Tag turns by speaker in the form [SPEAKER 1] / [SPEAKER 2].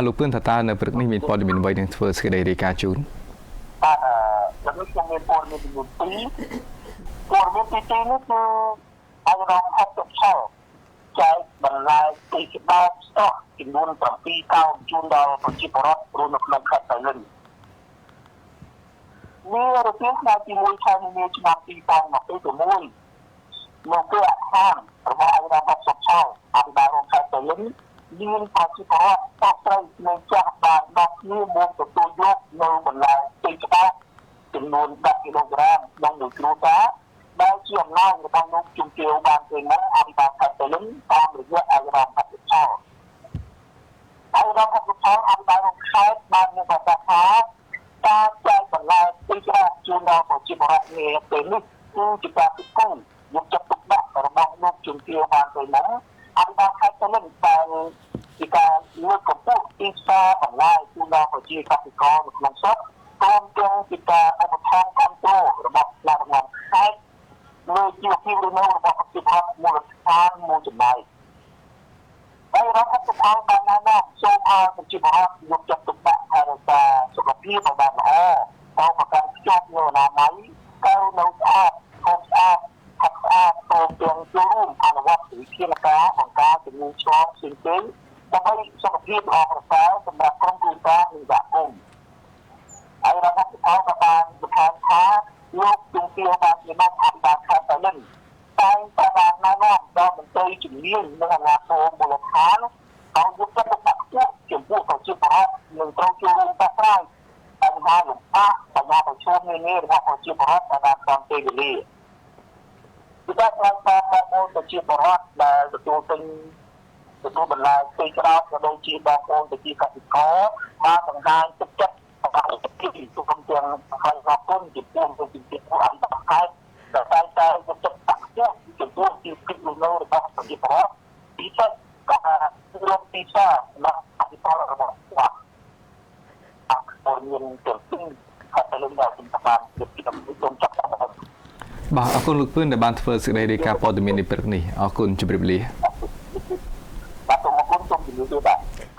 [SPEAKER 1] លោកពឿនថាតើនៅព្រឹកនេះមានព័ត៌មានអ្វីនឹងធ្វើសេចក្តីរាយការណ៍ជូន
[SPEAKER 2] បាទអឺដល់នេះខ្ញុំមានព័ត៌មានចំនួន2ព័ត៌មានទី2នេះគឺអាយរងហុកសុឆលចែកបន្លែទីច្បាប់ស្តុកចំនួន7កោជូនដល់ប្រជាពលរដ្ឋរស់នៅក្នុងខេត្តប៉ៃលិននារសៀលថ្ងៃទី1ខែមីនាឆ្នាំ2026លោកគេអឋានរបស់អាយរងហុកសុឆលអភិបាលរងខេត្តប៉ៃលិនមានប្រជាពលរដ្ឋតត្រូវនៅចាស់បានដល់គ្នាមកទទួលយកនៅបន្លែទីច្បាប់ចំនួន10គីឡូក្រាមក្នុងមួយគ្រួសារដែលជាអំណោយរបស់លោកជំទាវបានពេលនោះអភិបាលខេត្តប៉ៃលិនតាមរយៈអាយរងហុកសុឆលអាយរងហុកសុឆលអភិបាលរងខេត្តបានមានប្រសាសន៍ថាការចែកបន្លែទីច្បាប់ជូនដល់ប្រជាពលរដ្ឋនាពេលនេះគឺជាការពិគូយកចិត្តទុកដាក់របស់លោកជំទាវបានពេលនោះអភិបាលខេត្តប៉ៃលិនដែលជាការលើកកម្ពស់ទីផ្សារបន្លែជូនដល់ប្រជាកសិករនៅក្នុងស្រុកព្រមទាំងជាការឧបត្ថម្ភគ្រប់គ្រងរបស់ថ្នាក់ដឹកនាំខេត្តលើជីវភាពរស់នៅរបស់ប្រជាពលរដ្ឋមូលដ្ឋានមួយចំណែកហើយរដ្ឋាភិបាលបានណែនាំសូមឲ្យប្រជាពលរដ្ឋយកចិត្តទុកដាក់ថែរក្សាសុខភាពឲ្យបានល្អត្រូវប្រកាន់ខ្ជាប់នូវអនាម័យកែនៅស្អាតហូបស្អាតផឹកស្អាតព្រមទាំងចូលរួមអនុវត្តវិធានការបង្ការជំងឺឆ្លងផ្សេងៗដើម្បីសុខភាពល្អប្រសើរសម្រាប់ក្រុមគ្រួសារនិងសហគមន៍ហើយរដ្ឋាភិបាលក៏បានបន្ថែមថាលោកជំទាវបានជានាំអភិបាលខេត្តប៉ៃលិនតែងតែបានណែនាំដល់មន្ត្រីជំនាញនិងអាជ្ញាធរមូលដ្ឋានឲ្យយកចិត្តទុកដាក់ខ្ពស់ចំពោះប្រជាពលរដ្ឋនិងត្រូវចូលរួមដោះស្រាយបញ្ហាលំបាកបញ្ហាប្រឈមនានារបស់ប្រជាពលរដ្ឋដែលបានតាមពេលវេលាពីការឆ្លើយតបបងប្អូនប្រជាពលរដ្ឋដែលទទួលទិញទទួលបន្លែទីក្តោបក៏ដូចជាបងប្អូនប្រជាកសិករបានបង្ហាញទឹកចិត្តរបស់ទីទុំទាំងហើយអរគុណចំពោះលោកជំទាវអន្តរខេត្តដែលតែងតែយកចិត្តទុកដាក់ខ្ពស់ចំពោះជីវភាពរស់នៅរបស់ប្រជាពលរដ្ឋពិសេសការរួមទីផ្សាររបស់អភិបាលរបស់គាត់អរមានទាំងពីរខេត្តលំដាប់សំខាន់ជាទីសូមចាត់តាំង
[SPEAKER 1] បាទអរគុណលោកពឿនដែលបានធ្វើសេចក្តីរាយការណ៍ព័ត៌មាននេះព្រឹកនេះអរគុណជម្រាបលា
[SPEAKER 2] បាទសូមអរគុណសូមជម្រាបលាបាទ។